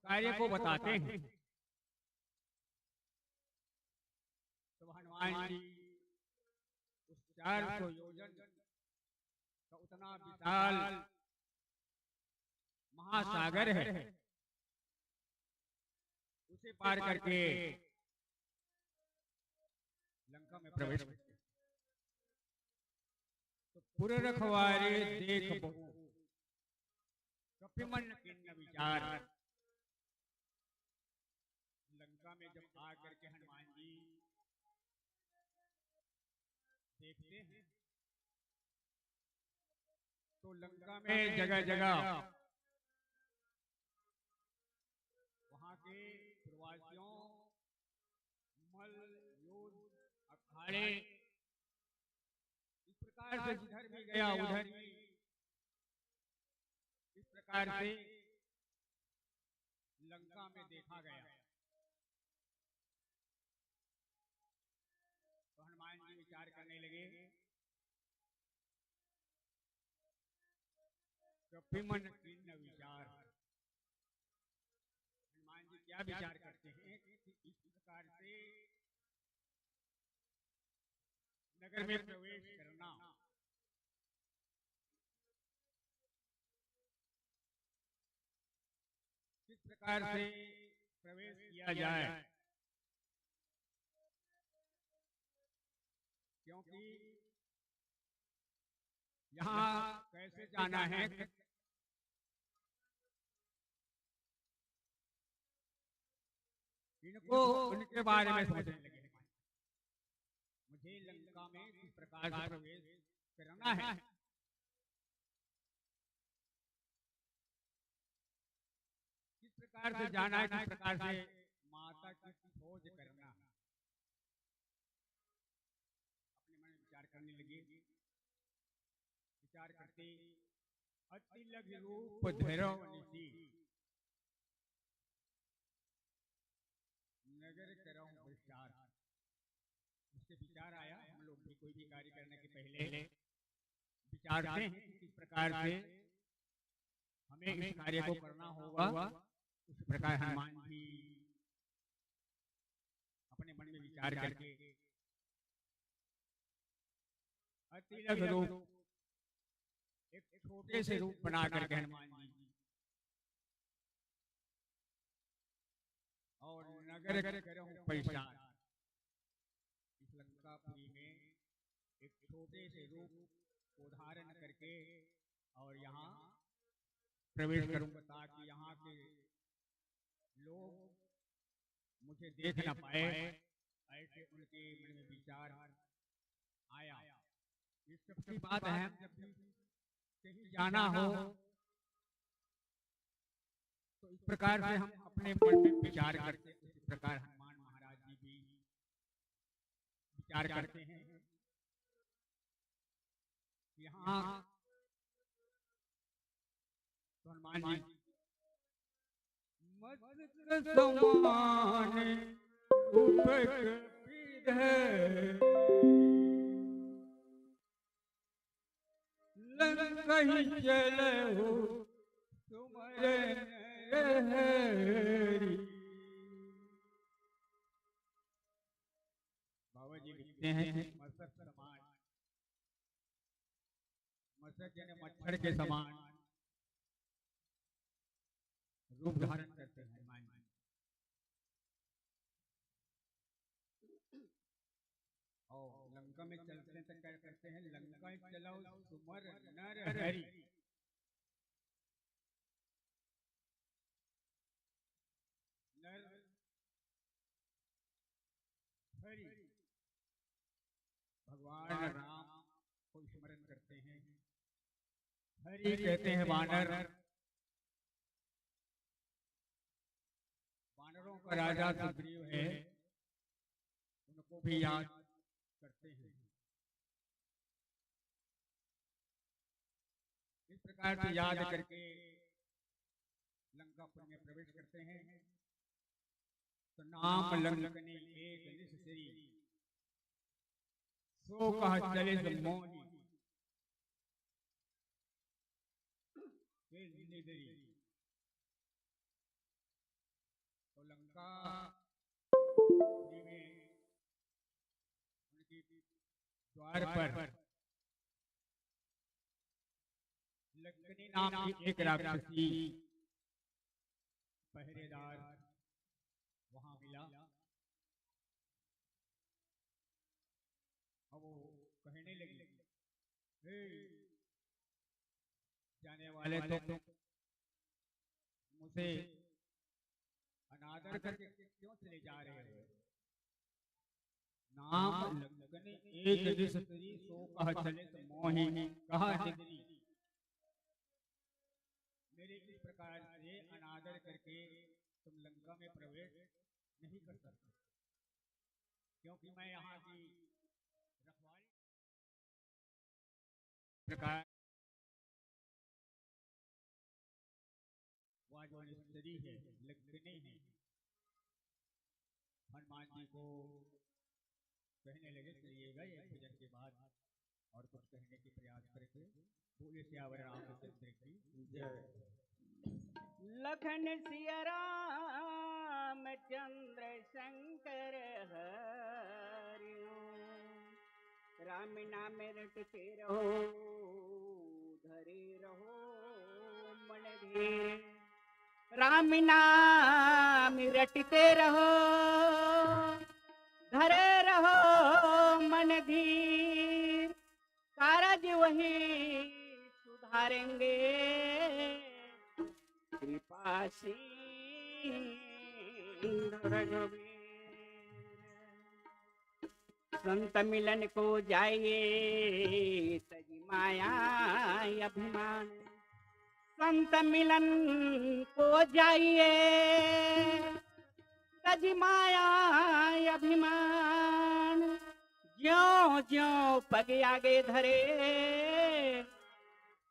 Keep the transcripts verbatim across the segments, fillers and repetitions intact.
कार्य को बताते हैं, तो हनुमान जी उस चार सौ योजन का उतना विशाल महासागर है, उसे पार करके लंका में प्रवेश करते हैं। तो पुर रखवारे देख बहु, कपि मन कीन विचार। लंका में जब आ करके हनुमान जी देखते हैं, तो लंका में जगह जगह वहां के प्रवासियों, मल, युद्ध, अखाड़े, इस प्रकार से जिधर भी गया उधर भी इस प्रकार से लंका में देखा गया। तो हनुमान जी विचार करने लगे, कपि मन कीन विचार। हनुमान जी क्या विचार करते हैं कि इस प्रकार से नगर में प्रवेश करना, किस प्रकार से प्रवेश किया जाए, क्योंकि यहाँ कैसे जाना है, इनको उनके बारे में सोचने लगे। मुझे लंका में किस प्रकार से प्रवेश करना है, किस प्रकार से जाना है, किस प्रकार से माता की खोज करना है। अपने मन में विचार करने लगे। विचार करते, अति लघु रूप धरव निशि, नगर करव विस्तार। उससे विचार आया, हम लोग भी कोई भी कार्य करने के पहले विचारते हैं कि किस प्रकार से हमें इस कार्य को करना होगा। उस प्रकार हनुमान जी अपने मन में विचार करके अति लघु रूप, एक छोटे से रूप बना करके हनुमान जी और नगर करहु पैसार, इस लंकापुरी में एक छोटे से रूप को धारण करके और यहाँ प्रवेश करूंगा, ताकि यहाँ के लोग मुझे देख ना पाए, ऐसे उनके मन में विचार आया। ये सबकी बात है, हम जब भी कहीं जाना हो तो इस प्रकार से हम अपने मन में विचार करते हैं, उसी प्रकार हनुमान महाराज जी भी विचार करते हैं। यहाँ तो हनुमान जी मत्स्य समान रूप कपि धर, लंकहि चलहु सुमर नर हरि। बाबा जी लिखते हैं, मत्स्य समान, मत्स्य यानी मच्छर के समान रूप धारण करते हैं हनुमान जी। और लंका में चलते हैं तो क्या करते हैं, लंका चलहु सुमर नर हरि। नर हरि, भगवान राम को स्मरण करते हैं। हरि कहते हैं वानर, वानरों का राजा सुग्रीव है, उनको भी याद करते हैं। इस प्रकार से याद करके लंकापुर में प्रवेश करते हैं। तो नाम लंकनी एक निश श्री, सो कह चले मोहि फिर निदरी। द्वार पर लक्कनी नाम की एक राक्षसी पहरेदार वहां मिला। अब वो कहने लगी, "हे, जाने वाले, तुम मुझे अनादर करके क्यों चले जा रहे हो? नाम लक्कनी एक निस्त्री, सो कह चलित मोहि कह निस्त्री। मेरे इस प्रकार से अनादर करके तुम लंका में प्रवेश नहीं कर सकते, क्योंकि मैं यहाँ की रखवाली।" प्रकार वह जो निस्त्री है, लक्कनी है, हनुमान जी को कहने लगे, "चलिएगा, ये भजन के बाद और कुछ कहने के प्रयास करेंगे।" बोले सियावर रामचंद्र की जय। लखन सिया रामचंद्र शंकर हरिओ। राम नाम रटते रहो, धरे रहो मन धीर। राम नाम रटते रहो, धरे रहो मन धीर। कारज वही सुधारेंगे कृपा सिंधु रघुवीर। संत मिलन को जाइए तजि माया अभिमान। संत मिलन को जाइए तजि माया अभिमान। ज्यों ज्यों पग आगे धरे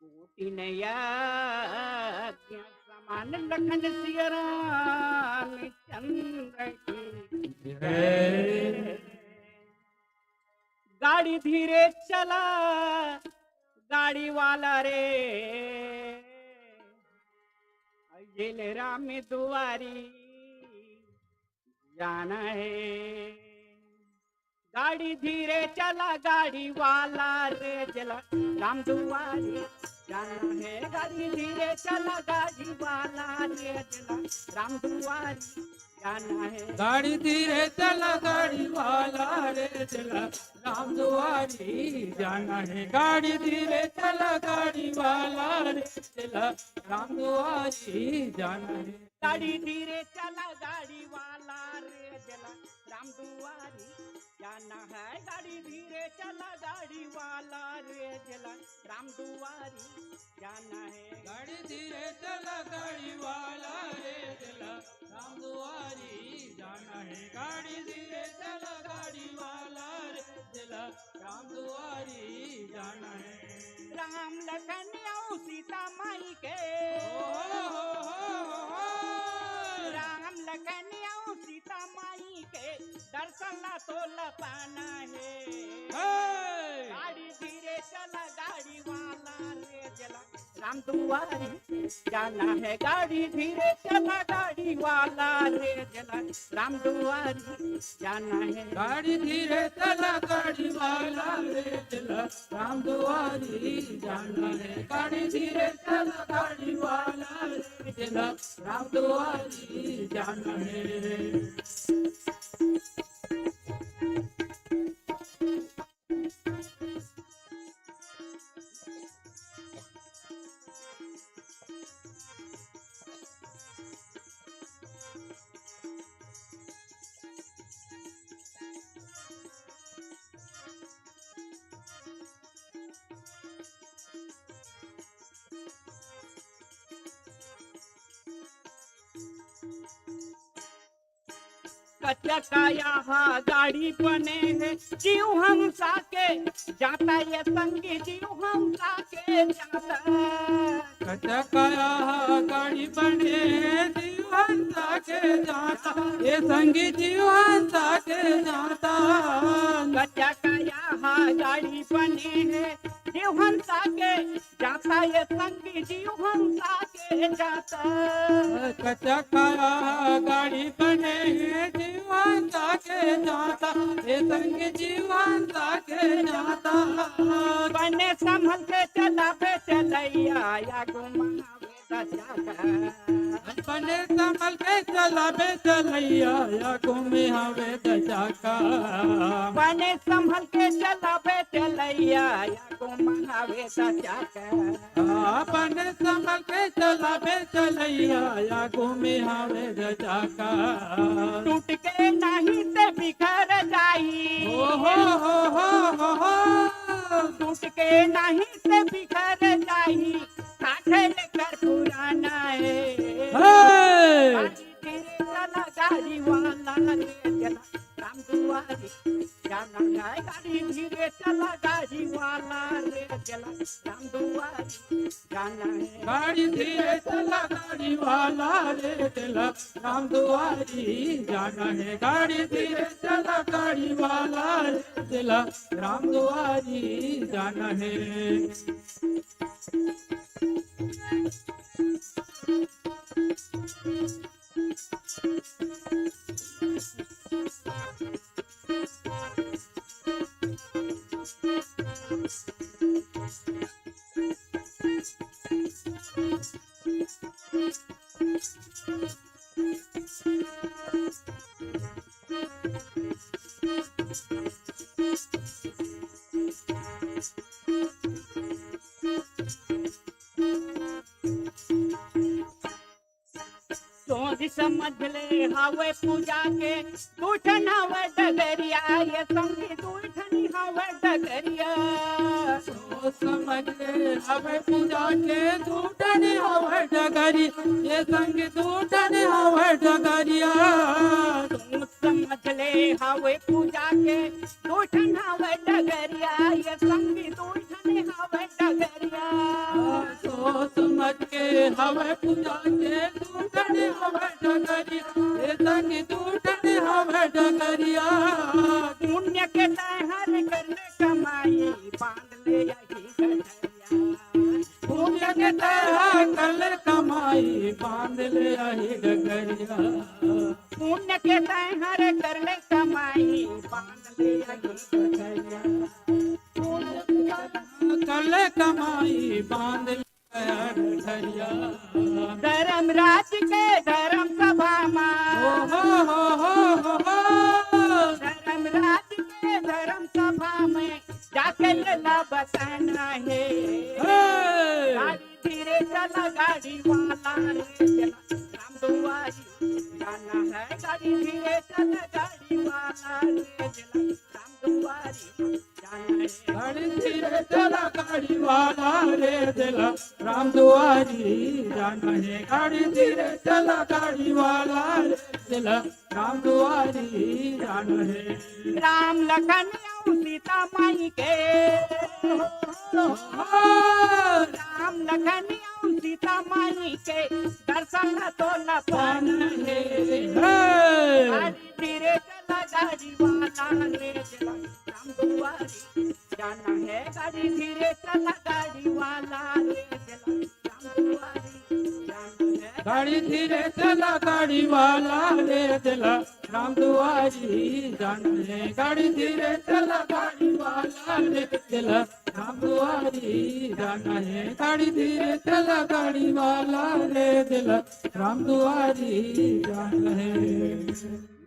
कोटि नया समान। लखन सिया रामचंद्र की जय। गाड़ी धीरे चला गाड़ी वाला रे, जेल राम दुआरी जाना है। गाड़ी धीरे चला गाड़ी वाला रे, जेला राम दुआरी जाना है। गाड़ी धीरे चला गाड़ी वाला रे, जेला राम दुआरी जाना है। गाड़ी धीरे चला गाड़ी वाला रे, जेला राम दुआरी जाना है। गाड़ी धीरे चला गाड़ी वाला रे, जेला राम दुआरी जाना है। गाड़ी धीरे चला गाड़ी वाला रे, जेला राम दुआरी जाना है। गाड़ी धीरे चला गाड़ी वाला रे, जेला राम दुआरी जाना है। गाड़ी धीरे चला गाड़ी वाला रे, जेला राम दुआरी जाना है। गाड़ी धीरे चला गाड़ी वाला रे, जेला राम दुआरी जाना है। राम लखन अउ सीता माई के, ओ हो हो हो हो। राम लखन अउ सीता माई के दर्शन ला तोला पाना है। हे! गाड़ी धीरे चला गाड़ी वाला रे, जेला राम दुआरी जाना है। गाड़ी धीरे चला गाड़ी वाला रे, जेला राम दुआरी जाना है। गाड़ी धीरे चला गाड़ी वाला रे, जेला राम दुआरी जाना है। गाड़ी धीरे चला गाड़ी वाला रे, जेला राम दुआरी जाना है। कच्चा काया हा गाड़ी बने हे, जीव हंसा के जाता, ये संगी जीव हंसा के जाता। कच्चा काया हा गाड़ी बने हे, जीव हंसा के जाता, ये संगी जीव हंसा के जाता। कच्चा काया हा गाड़ी बने हे, जीव हंसा के जाता, ये संगी जीव हंसा के जाता। कच्चा खाया गाड़ी बने हे जीवन ताके जाता, ए संग जीवन ताके जाता। बने संभल के चलाबे चलैया, या घुमावे द चाका। बने संभल के चलाबे चलैया, या घूमे हवे द चाका। बने संभल के चलाबे चलैया, या घुमावे द चाका। अपन संभल के चलाबे चलैया, या घूमे हवे द चाका। टूट के नहीं ते बिखर जाई। ओ हो हो हो हो हो। टूट के नहीं ते बिखर जाई। साथे लेकर पुराना है। हे! गाड़ी तेरे चला गाड़ी वाला रे चला। राम दुआरी जाना है, गाड़ी धीरे चला, गाड़ी वाला रे चला, राम दुआरी जाना है। गाड़ी धीरे चला, गाड़ी वाला रे चला, राम दुआरी जाना है। गाड़ी धीरे चला, गाड़ी वाला रे चला, राम दुआरी जाना है। सोच समझ ले हवे पूजा के, दू ठन हवे डगरिया, ये संगी दू ठन हवे डगरिया। सोच समझ ले हवे पूजा के, दू ठन हवे डगरिया, ये संगी दू ठन हवे डगरिया। सोच समझ ले हवे पूजा के, दू ठन हवे डगरिया, ये संगी दू ठन हवे डगरिया। सोच समझ के हवे पूजा के, दू ठन हवे डगरिया, ये संगी दू ठन हवे डगरिया। पुण्य के तैहार कर ले कमाई, बांध ले यही डगरिया। पुण्य के तैहार कर ले कमाई, बांध ले यही डगरिया। पुण्य के तैहार कर ले कमाई, बांध ले यही डगरिया। कर ले कमाई, बांध ले डगरिया। धर्मराज के धर्म सभा मा। ओ हो हो हो हो हो। धर्मराज के धर्म सभा में जाके लेला बताना है। हे। गाड़ी धीरे चला गाड़ी वाला रे चला, राम दुआरी जाना है। गाड़ी धीरे चला गाड़ी वाला रे चला, राम दुआरी जाना है। गाड़ी धीरे चला गाड़ी वाला रे चला, राम दुआरी जाना है। गाड़ी धीरे चला गाड़ी वाला रे चला, राम दुआरी जाना है। राम लखन अउ सीता माई के, राम लखन अउ सीता माई के दर्शन तो न पाना है। हे। गाड़ी धीरे चला गाड़ी वाला रे चला, राम दुआरी जाना है। गाड़ी धीरे चला गाड़ी वाला रे चला, राम दुआरी जाना है। गाड़ी धीरे चला गाड़ी वाला रे चला, राम दुआरी जाना है। गाड़ी धीरे चला गाड़ी वाला रे चला, राम दुआरी जाना है। गाड़ी धीरे चला गाड़ी वाला रे चला, राम दुआरी जाना है।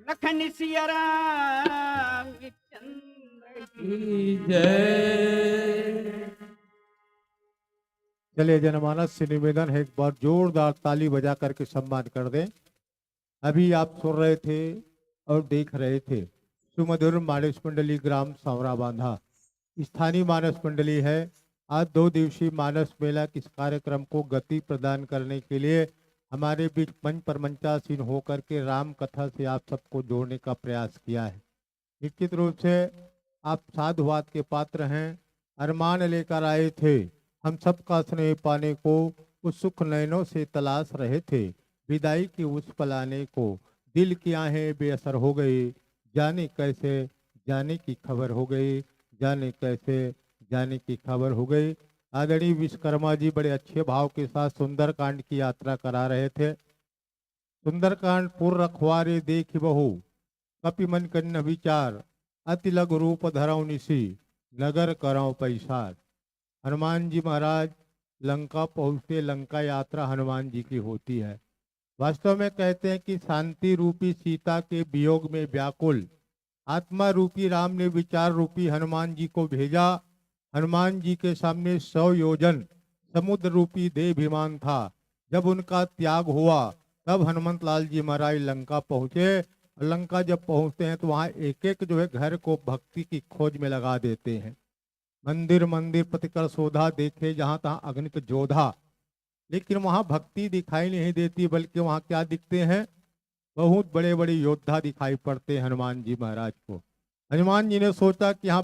लखन सिया राम चंद्र की जय। चलिए, जनमानस से निवेदन है, एक बार जोरदार ताली बजा करके सम्मान कर दें। अभी आप सुन रहे थे और देख रहे थे सुमधुर मानस मंडली, ग्राम सांवरा बांधा। स्थानीय मानस मंडली है। आज दो दिवसीय मानस मेला के इस कार्यक्रम को गति प्रदान करने के लिए हमारे बीच मंच पर मंचासीन होकर के राम कथा से आप सबको जोड़ने का प्रयास किया है। निश्चित रूप से आप साधुवाद के पात्र हैं। अरमान लेकर आए थे हम सबका स्नेह पाने को, उत्सुक नैनों से तलाश रहे थे विदाई की उस पलाने को। दिल की आहें बेअसर हो गई, जाने कैसे जाने की खबर हो गई, जाने कैसे जाने की खबर हो गई। आदरणीय विश्वकर्मा जी बड़े अच्छे भाव के साथ सुंदरकांड की यात्रा करा रहे थे। सुंदरकांड पुर रखवारे देखि बहु, कपि मन कन्न विचार, अति लघु रूप धरौ निसि, नगर करौ पैसार। हनुमान जी महाराज लंका पहुंचते, लंका यात्रा हनुमान जी की होती है। वास्तव में कहते हैं कि शांति रूपी सीता के वियोग में व्याकुल आत्मा रूपी राम ने विचार रूपी हनुमान जी को भेजा। हनुमान जी के सामने सौ योजन समुद्र रूपी देहाभिमान था। जब उनका त्याग हुआ, तब हनुमंत लाल जी महाराज लंका पहुंचे। और लंका जब पहुंचते हैं, तो वहां एक एक जो है घर को भक्ति की खोज में लगा देते हैं। मंदिर मंदिर प्रतिकर शोधा देखे, जहां तहां अगणित जोधा, लेकिन वहां भक्ति दिखाई नहीं देती, बल्कि वहां क्या दिखते हैं? बहुत बड़े बड़े योद्धा दिखाई पड़ते हैं हनुमान जी महाराज को। हनुमान जी ने सोचा कि यहाँ